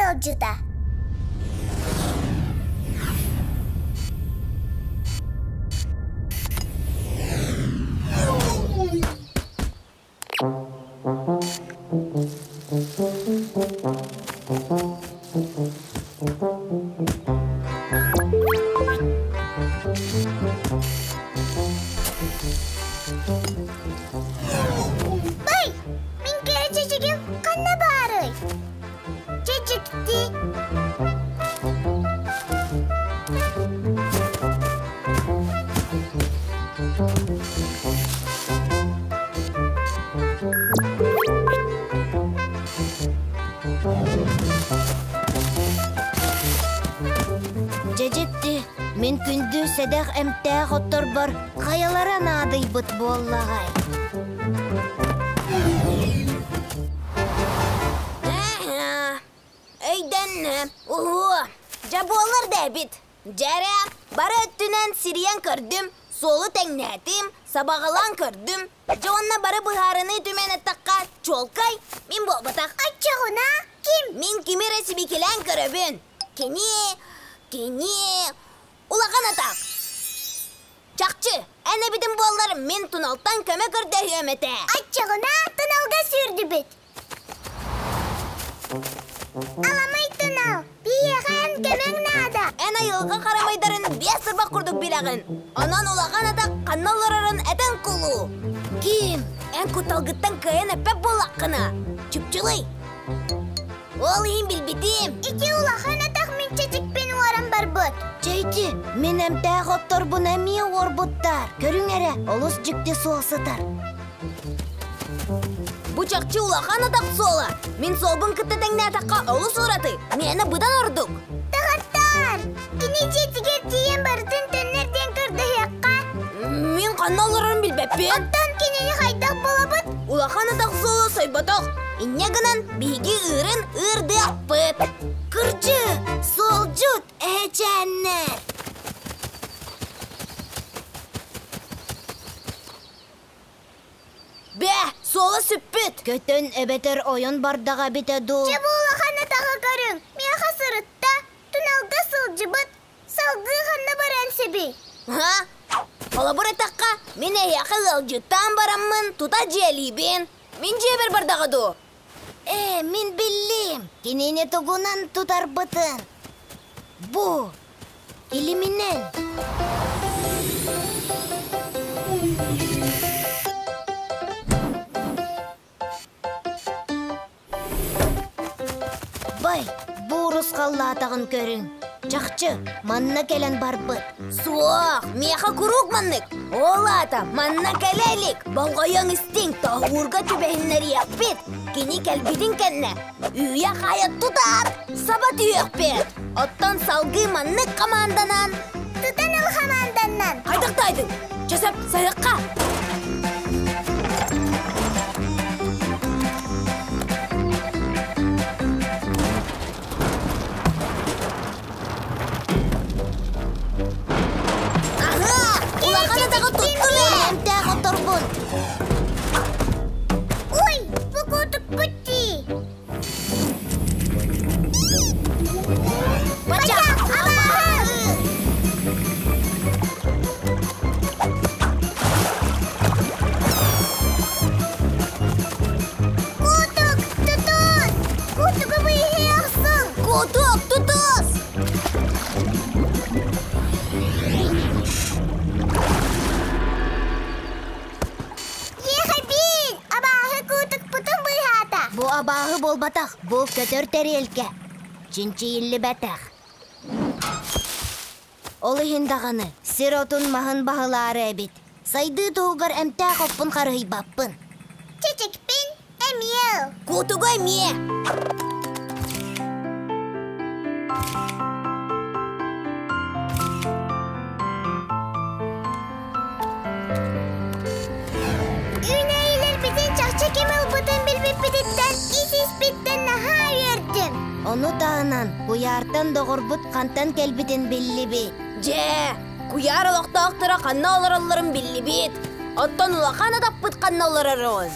ыалдьыта. Бай, мин кэрэ чэчигим ханна баарый? Чэчикти. Дьэдьитти, мин күндү сэдэх эмтээх отторбор хайалара наадыйбыт буоллаҕай? Өйдөннө, уһуо, дьэ буолар да эбит. Дьэрэ, бары өттүнэн сирийэн көрдүм, суолу тэҥнээтим, сабаҕалаан көрдүм. Дьэ уонна бары быһаарыныы түмэн эттэххэ, чуолкай, мин буолбатах. Оччоҕуна ким? Мин кими эрэ сибикилээн көрөбүн. Кини, кини, улахан атах. Чахчы, эн эбитин буоллар, мин туналтан көмө көрдөһүөм этэ. Оччоҕуна туналга сүүрдүбүт. Аламай тунал, биһиэхэ эн көмөҥ наада. Эн айылҕа харамайдарын биэс сырбах курдук билэҕин. Онон улахан атах ханна олорорун этэн кулу. Ким? Эн кутталгыттан кыайан эппэт буоллаххына, чупчулуй. Ол иһин билбитим. Ити улахан атах мин чэчикпин уоран барбыт. Чэйти, мин эмтээх отторбун эмиэ уорбуттар. Көрүҥ эрэ, олус дьикти суол сытар. Бу чахчы улахан атах суола. Мин суолбун кытта тэҥнээтэххэ олус ураты. Миэнэ быдан ордук. Доҕоттоор, кини дьиэтигэр тиийэн барытын төннөр диэн көрдөһүөххэ. Мин ханна олорорун билбэппин. Оттон кинини хайдах булабыт? Улахан атах суола сойботох. Инньэ гынан биһиги ыырын ыырдыахпыт. Кырдьык, суолдьут эһэчээннэр. Бэ, суола сүппүт. Көтөн эбэтэр ойон бардаҕа эбитэ дуу? Дьэ бу улахан атаҕы көрүҥ, миэхэ сырытта, туналга сылдьыбыт, салгыы ханна баран сөбүй? Ха? Холобур эттэххэ, мин эһиэхэ ыалдьыттаан бараммын тута дьиэлиибин. Мин дьиэбэр бардаҕа дуу? Ээ, мин биллим, кинини тугунан тутарбытын. Бу, илиминэн. Бай, бу урусхаллаатаҕын көрүҥ. Чахчы, манна кэлэн барбыт. Суох, миэхэ куруук маннык. Ол аата, манна кэлэ илик. Болҕойоҥ истиҥ, тоһуурга түбэһиннэриэхпит. Кини кэлбитин кэннэ, үүйэ-хаайа тутаат, саба түһүөхпүт. Оттон салгыы маннык хамаанданан... Тутан ыл хамаанданнан! Хайдах таайдыҥ? Чөсөп, сайыхха! Аһаа! Улахан атаҕы туттум ээ! Эмтээх оторбун! Ой, бу куутукпут дии! Бачах! Абааһы! Куутук, тутус! Куутугу быыһыахсыҥ! Куутук, тутус! Ехабин! Абааһы куутукпутун быыһаата! Бу абааһы буолбатах, бу көтөр тэриэлкэ. Чинчийиллибэтэх. Ол иһин даҕаны сир отун маһын баһылаары эбит. Сайдыы туһугар эмтээх оппун харыһыйбаппын. Чэчикпин эмиэ. Куутугу эмиэ. Үүнээйилэрбитин чахчы ким ылбытын билбиппититтэн ис-испиттэн наһаа үөрдүм. Ону таһынан куйаартан доҕорбут хантан кэлбитин биллибит. Дьэ, куйаар олохтоохторо ханна олороллорун биллибит. Оттон улахан атаппыт ханна олорорун?